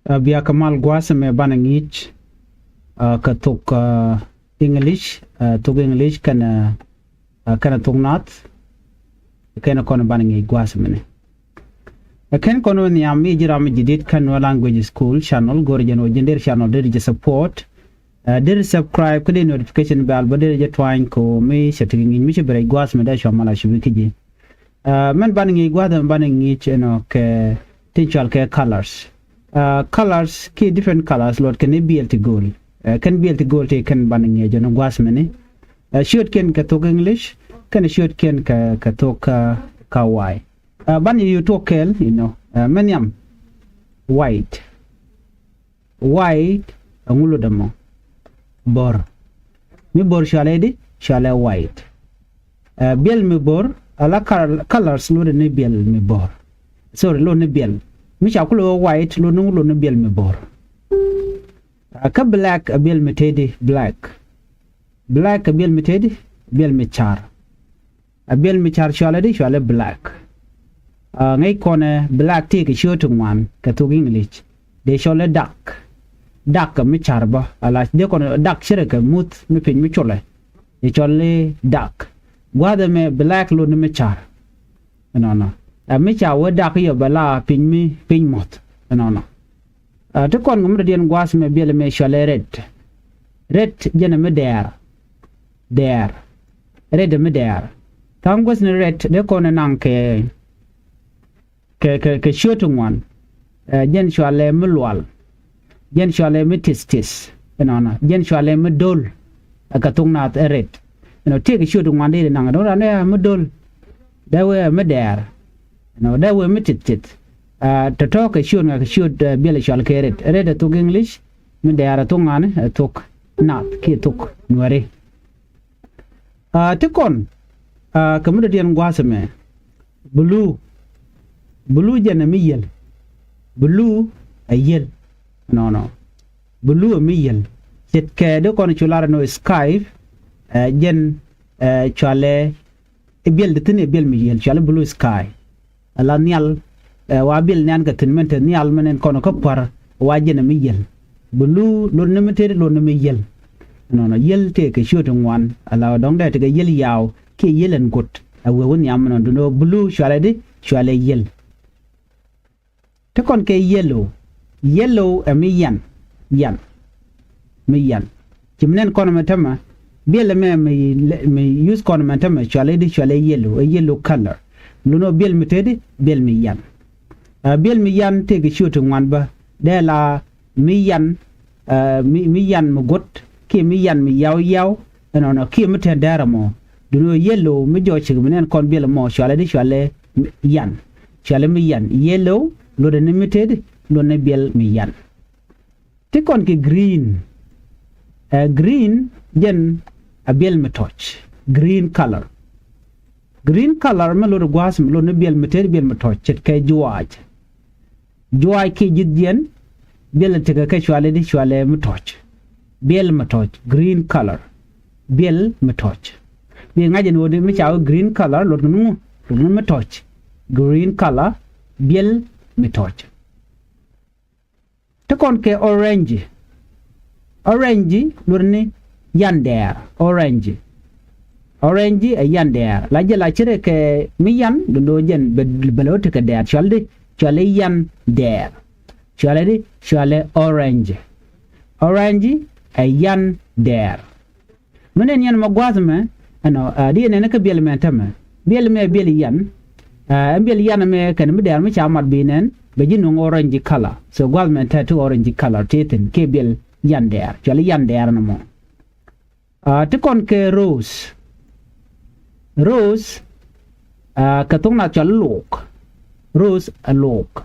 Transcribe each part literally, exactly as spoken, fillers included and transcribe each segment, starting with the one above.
Ɛ, bia kɛ mal gua̱a̱th ɛmɛ banɛ ŋi̱i̱c, ɛ, kɛ thok, ɛ, English, ɛ, thok English kɛnɛ, ɛ, kɛnɛ thok Naath, kɛnɛ kɔn banɛ ŋi̱i̱c gua̱a̱th ɛmɛnɛ. Ɛ, kɛn kɔn wä nhiam i̱ ji̱ ram mi ji̱ dit kä Nuer Language School channel, go̱rɛ jɛn wä ji̱n der channel der jɛ support, ɛ, der subscribe kä dee notification bell bä der jɛ twany kɛ wä mi cɛ ti ŋi̱i̱c mi ci bɛ rɛc gua̱a̱th ɛmɛ dee cua mal a cubi kä ji̱. Ɛ, mɛn banɛ ŋi̱i̱c gua̱a̱th ɛmɛ banɛ ŋi̱i̱c ɛnɔ kɛ tin cual kɛ colors. Ɛ, colors ki different colors luɔt kɛn i̱ biɛl ti go̱o̱l. Ɛ, kɛn biɛl ti go̱o̱l ti kɛn banɛ ŋi̱i̱c ɛnɔ gua̱a̱th mɛni. Ɛ, ciötkiɛn kɛ thok English kɛnɛ ciötkiɛn kɛ, kɛ thok, ɛ, Kawai. Ɛ, banɛ yɛ tuɔk kɛɛl, you know, ɛ, mɛn nhiam. White. White, ɛŋu lotdɛ mɔ? Bo̱r. Mi bo̱r cualɛ di, cualɛ white. Ɛ, biɛl mi bo̱r, ala col-, colors lotdɛ ni biɛl mi bo̱r. Sorry, lot ni biɛl. Mi ca kulɛ wä white, lot ni, lot ni biɛl mi bo̱r. Ɛ, kä black, ɛ biɛl mi tëëdi, black. Black, ɛ biɛl mi tëëdi, biɛl mi car. Ɛ biɛl mi car cualɛ di, cualɛ black. Ɛ, ŋäc kɔnɛ black tëë kɛ ciöt ti ŋuan kɛ thok English. Dee cɔl i̱ dark. Dark mi car bä. Ala dee kɔn dark cirɛ kɛ muth mi piny mi culɛ. Dee cɔl i̱ dark. Gua̱a̱th ɛmɛ black lot ni mi car. Ɛnɔnɔ. Ɛ mi ca wee dark yɔ bɛ la piny mi piny muth. Ɛnɔnɔ. Ɛ, ti kɔn kɛ mi dɔ̱diɛn gua̱a̱th ɛmɛ biɛl ɛmɛ cualɛ red. Red jɛn ɛ mi dɛɛr. Dɛɛr. Red ɛ mi dɛɛr. Tha̱a̱ŋ guäth ni red dee kɔn ɛ naŋ kɛ, kɛ, kɛ, kɛ ciöt ti ŋuan. Ɛ, jɛn cualɛ mi lual. Jɛn cualɛ mi tith tith. Ɛnɔnɔ. Jɛn cualɛ mi do̱l. Ɛ kɛ thok Naath ɛ red. Ɛnɔ tëë kɛ ciöt ti ŋuan dee di naŋ. Ɛnɔ ran ɛ mi do̱l. Dee wee ɛ mi dɛɛr. Ɛnɔ dee wee mi tith tith. Ɛ, tɔ̱tɔ̱ kɛ ciöt ŋa kɛ ciöt, ɛ, biɛl cual kɛ red. Red ɛ thok English. Mi dɛɛr ɛ thok ŋa̱ni, ɛ thok Naath kiɛ thok Nuɛri. Ɛ, ti kɔn, ɛ, kɛ mi dɔ̱diɛn gua̱a̱th ɛmɛ. Blue. Blue jɛn ɛ mi yiël. Blue ɛ yiël. Nɔnɔ. Blue ɛ mi yiël. Ce̱tkɛ dee kɔn cu lar ɛnɔ sky, ɛ, jɛn, ɛ, cualɛ, ɛ biɛl di thi̱n ɛ biɛl mi yiël, cualɛ blue sky. Ala nhial, ɛ, wa biɛl nhial kɛ thi̱n mɛn te nhial mɛn ɛn kɔn kä pua̱r wa jɛn ɛ mi yiël. Blue lot ni mi tëëdi lot ni mi yiël. Nɔnɔ yiël tëë kɛ ciöt ti ŋuan ala dɔ̱ŋ dee tekɛ yiël yaw kiɛ yiël ɛn guɔ̱t. Ɛ wee wä nhiam nɔn dunɔ blue cualɛ di cualɛ yiël. Ti kɔn kɛ yellow. Yellow ɛ mi yan. Yan. Mi yan. Ci mi nɛn kɔn mɛ tämɛ. Biɛl mɛ mi, mi use kɔn mɛ tämɛ cualɛ di cualɛ yellow. Ɛ yellow color. Lunɔ biɛl mi tëëdi biɛl mi yan. Ɛ biɛl mi yan tëëkɛ ciöt ti ŋuan bä. Dee la mi yan, ɛ, mi, mi yan mi guɔ̱t kiɛ mi yan mi yaw yaw. Ɛnɔnɔ kiɛ mi tɛn dɛɛr ɛmɔ. Dunɔ yellow mi jɔɔc cik mi nɛn kɔn biɛl ɛmɔ cualɛ di cualɛ yan. Cualɛ mi yan. Yellow lotdɛ ni mi tëëdi lotdɛ ni biɛl mi yan. Ti kɔn kɛ green. Ɛ green jɛn a biɛl mi tɔ̱c. Green color. Green color mi lot gua̱a̱th mi lot ni biɛl mi tëëdi biɛl mi tɔ̱c ce̱tkɛ juaac. Juaac kiɛ ji̱th jiɛn biɛl tekɛ kɛ cualɛ di cualɛ mi tɔ̱c. Biɛl mi tɔ̱c green color. Biɛl mi tɔ̱c. Bi ŋa̱c ɛn ɣöö di mi ca wee green color lot kɛ ni ŋu lot kɛ ni mi tɔ̱c. Green color biɛl mi tɔ̱c. Ti kɔn kɛ orange. Orange luɔt ni yan dɛɛr. Orange. Orange ɛ yan dɛɛr la jɛ la cirɛ kɛ mi yan dundo jɛn bɛ bɛ lɛ wä ti kɛ dɛɛr cual di cual i̱ yan dɛɛr. Cual i̱ di cual i̱ orange. Orange ɛ yan dɛɛr. Mi nɛn yan mɛ gua̱a̱th mɛ ɛnɔ a di nɛn kä biɛl mɛ tämɛ. Biɛl mɛ biɛl yan. Ɛn biɛl yan mɛ kɛn mi dɛɛr mi ca mat bi nɛn bɛ ji̱ nuŋ orange color. So gua̱a̱th mɛ tɛ ti orange color ti thi̱n kiɛ biɛl yan dɛɛr cual i̱ yan dɛɛr nɔmɔ. Ti kɔn kɛ rose. Rose kɛ thok na cual i̱ look. Rose ɛ look.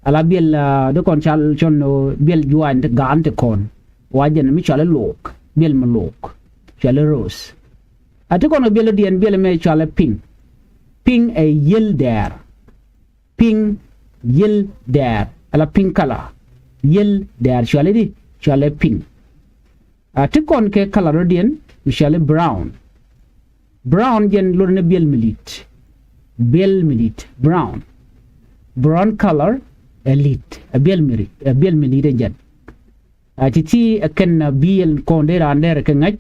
Ala biɛl di kɔn cal cɔn biɛl juany ti gaan ti kɔn. Wa jɛn mi cual i̱ look biɛl mi look. Cual i̱ rose. A ti kɔn kɛ biɛl diɛn biɛl mɛ cual i̱ pink. Pink ɛ yiel dɛɛr. Pink yiel dɛɛr ala pink color. Yiel dɛɛr cual i̱ di cual i̱ pink. A ti kɔn kɛ color diɛn mi cual i̱ brown. Brown jɛn lot ni biɛl mi lit. Biɛl mi lit brown. Brown color ɛ li̱t, ɛ biɛl mi ri̱t, ɛ biɛl mi li̱t ɛ jɛn. A ti ti ɛ kɛn a biɛl kɔn dee raan dɛr kɛ ŋäc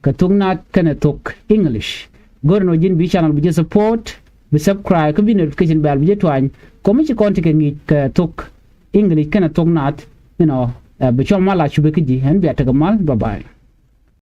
kɛ thok naath kɛnɛ thok English. Go̱r ɛn ɣöö ji̱n bi channel bi jɛ support, bi subscribe kä bi notification bell bi jɛ tuany. Kɔm mi ci kɔn ti kɛ ŋi̱i̱c kɛ thok English kɛnɛ thok naath, you know, ɛ bi cɔl mal a cupɛ kä ji̱ ɛn bia tekɛ mal. Bye bye.